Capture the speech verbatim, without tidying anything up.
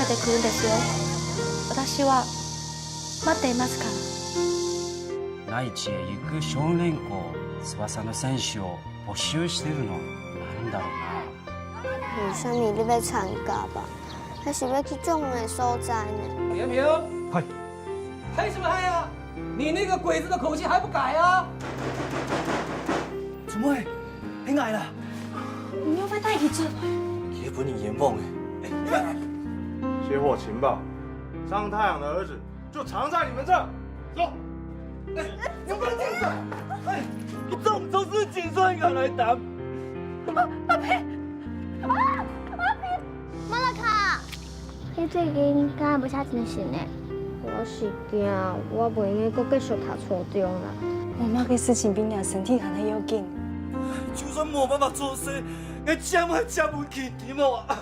ってくるんですよ。私は待っていますから。内地へ行く少年校、翼の選手を募集してるのなんだろうな。 為啥物你欲參加吧？還是欲去種个所在呢？嚴平，嗨，嗨什麼嗨啊？你那個鬼子的口氣還不改啊？怎麼會？很矮了。你又被帶去做。也不能冤枉哎。接獲情報，張太陽的兒子就藏在你們這。走。哎，你們不能這樣子。哎，你總總是緊說應該來打。 馬拉卡，你最近敢若無啥精神呢？我是驚我袂用得閣繼續讀初中啦。無麼个事情比若身體還較要緊。就算無辦法做事，𠊎接毋接毋起你無啊？